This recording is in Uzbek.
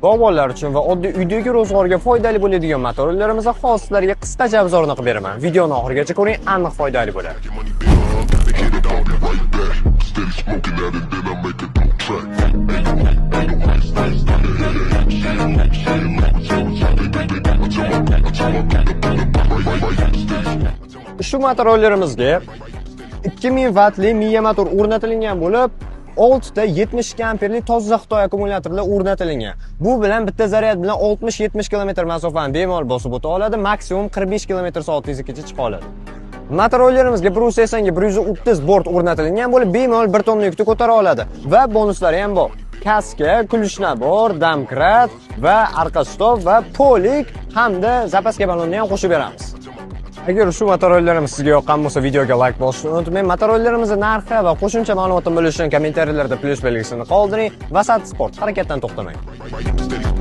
Bog'bonlar uchun va oddiy uydagi ro'zg'orga foydali bo'ladigan motorlarimizni hozir sizlarga qisqacha обзор ini qilib beraman. Videoni oxirigacha ko'ring, aniq foydali bo'ladi. Get money, gotta get it all right back. Steady smoking that and then I make a dope track. Ain't no, ice, ice, yeah. Shu motorollerimizga 2000 vattli miya motor o'rnatilgan bo'lib, 6 ta 72 amperli toza Xitoy akkumulyatorlar o'rnatilgan. Bu bilan bitta zaryad bilan 60-70 km masofani bemalol bosib o'ta oladi, maksimum 45 km/soat tezlikkacha chiqa oladi. Motorollerimizga 180 ga 130 bort o'rnatilgan bo'lib, bemalol 1 tonna yukni ko'tara oladi va bonuslari ham bor. Kaska, ключ набор, domkrat va arqa stop va polik hamda запаска balonni ham qo'shib beramiz. Agar shu motorollerimiz sizga yoqqan bo'lsa, videoga like bosishni unutmang. Motorollerimizning narxi va qo'shimcha ma'lumotni bilish uchun kommentariyalarda plyus belgisini qoldiring va Sat Sport harakatdan to'xtamang. Steady